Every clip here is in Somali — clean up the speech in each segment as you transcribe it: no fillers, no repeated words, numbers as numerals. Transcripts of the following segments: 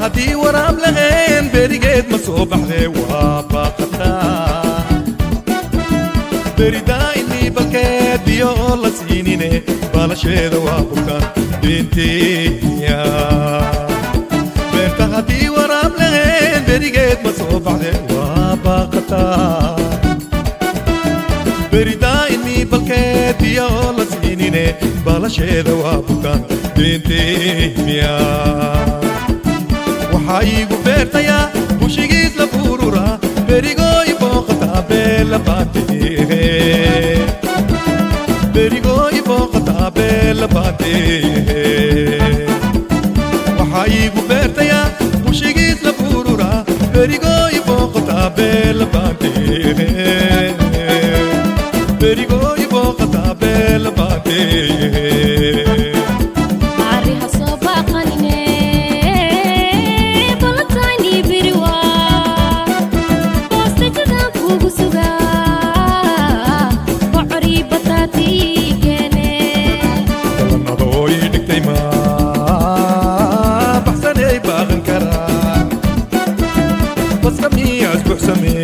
Haddii waraab lahayn, berigeed ma soo baxdee, waa baaqataa. Beridaa inii balkeed biyo la siinine, baalasheeda waa bukaan beenteeya. Beerta haddii waraab lahayn, berigeed ma soo baxdee, waa baaqataa. Beridaa inii balkeed biyo la siinine, baalasheeda waa bukaan beenteemiya. Waxaa iigu beertayaa bushigiis la bururaa, berigooy booqataa beela baanteehe, berigooy booqataa beela baanteehe. Waxaa iigu beertayaa bushigiis la bururaa, berigooy booqataa beela baanteehe, berigooy booqataa beela baanteehe. Arriha soo baaqanine, ballantaani beri waa boostajadan kugu sugaa, bocorii bataatii keene. Ballanadoo ii dhigtay ma baxsanay, baaqan karaa? Baska miyaas buuxsamey,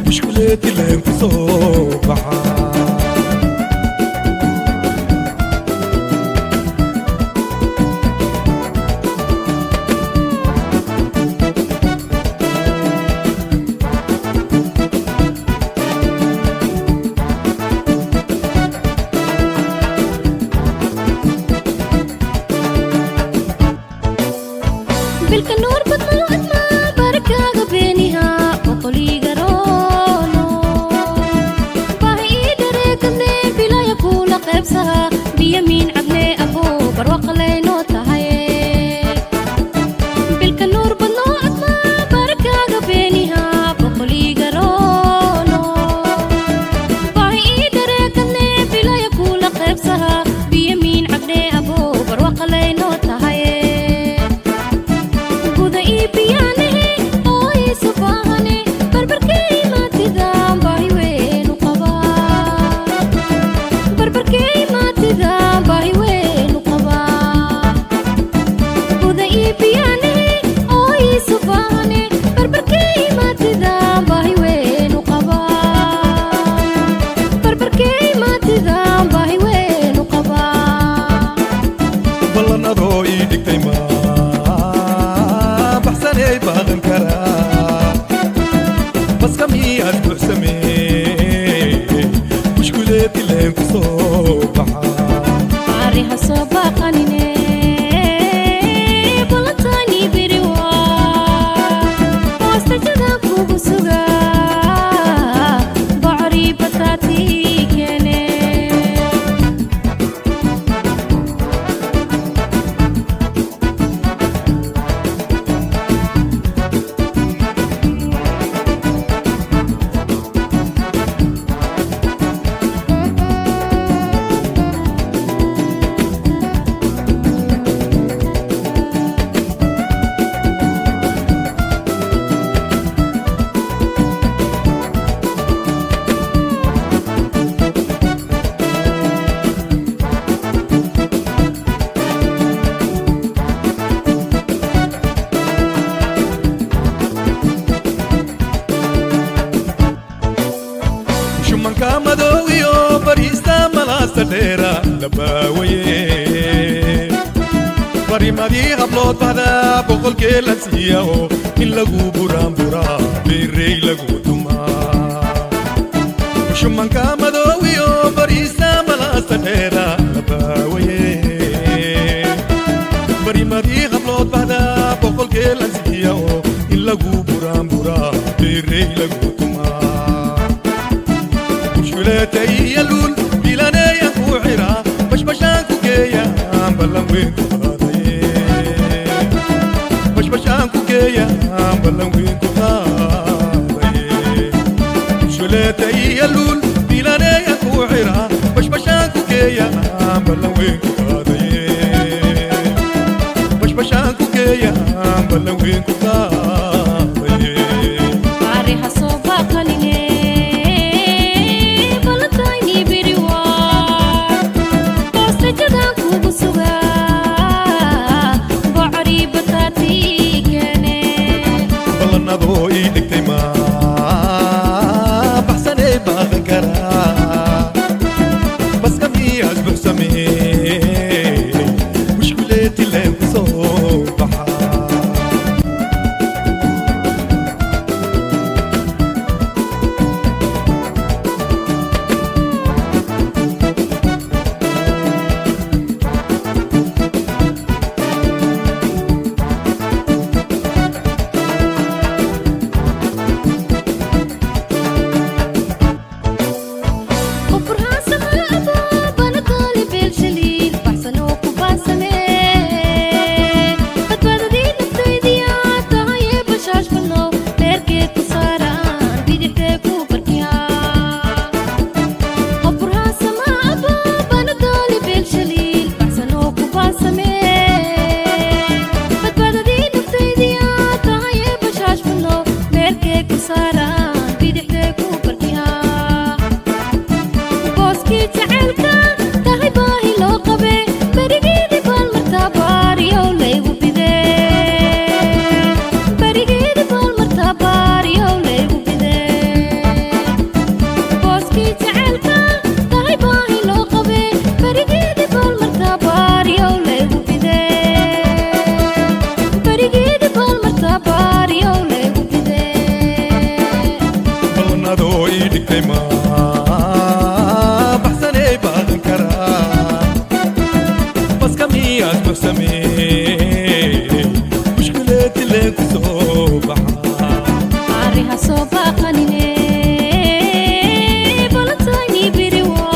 mushkuleeti leen ku soo baxa? Bilka nuur badnoo admaa barakaaga beeniha boqoliigaroono, baahi ii dhareegadne bilaya kuula qaybsaha, biyo miin cabne aboo barwaqalaynoo tahay. Bilka nuur badnoo admaa barakaaga beeniha boqoliigaroono, baahi ii dhareegadne bilaya kuula qaybsaha, biyo miin cabne aboo barwaqalaynoo tahay. Guda ii biyaanahe oo iisu baahane, barbarkay maatidaan baahi weyn u qabaa, barbarkay maatidaan baahi weyn u qabaa. Guda ii biyaanahe oo iisu baahane, barbarkay maatidaan baahi weyn u qabaa, barbarkay maatidaan baahi weyn u qabaa. Ballanadoo ii dhigtay ma baxsanay, baaqan karaa? Baska miyaas buuxsamey, mushkuleeti leen ku soo baxa? Arriha soo baaqanine, ballantaani beri waa boostajadan kugu sugaa, bocorii bataatii keene. Shumanka madow iyo bariista malaasta dheera labaawaye, barimadii hablood bahda boqolkee la siiya oo in lagu buraanburaa beerey lagu dumaa. Shumanka madow iyo bariista malaasta dheera labaawaye, barimadii hablood bahda boqolkee la siiya oo in lagu buraanburaa beerey lagu tumaa. Bushkuleeta iyo luul bilaneeyan ku xiraa, bashbashaan ku geeyaan, ballan weyn ku qaadaye, bashbashaan ku geeyaan, ballan weyn ku qaadaye. Bushkuleeta iyo luul bilaneeyan ku xiraa, bashbashaan ku geeyaan, ballan weyn ku qaadaye, bashbashaan ku geeyaan, ballan weyn ku qaadaye. Arriha soo baaqanine, ballantaani beri waa boostajadan kugu sugaa, bocorii. Buxsamee, mushkileeti leen ku soo baxa. Ariha soo baaqanine, balantayni biriwa,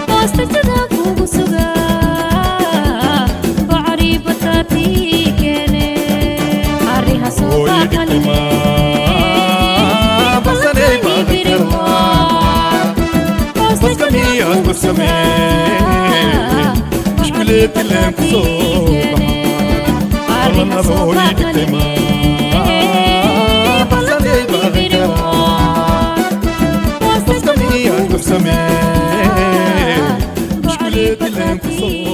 boostajada kugu sugaa, bocori bataati keene. Ariha soo Hooyo baaqanine, dhigtay maa, baxsanay balantayni baadan biriwa, karaa. Baska miyaad buxsamee, mushkileeti leen ku soo baxa. Ballanada hooyo dhigtay maa, baxsanay baadan karaa. Baska miyaad buxsamee, mushkileeti leen ku soo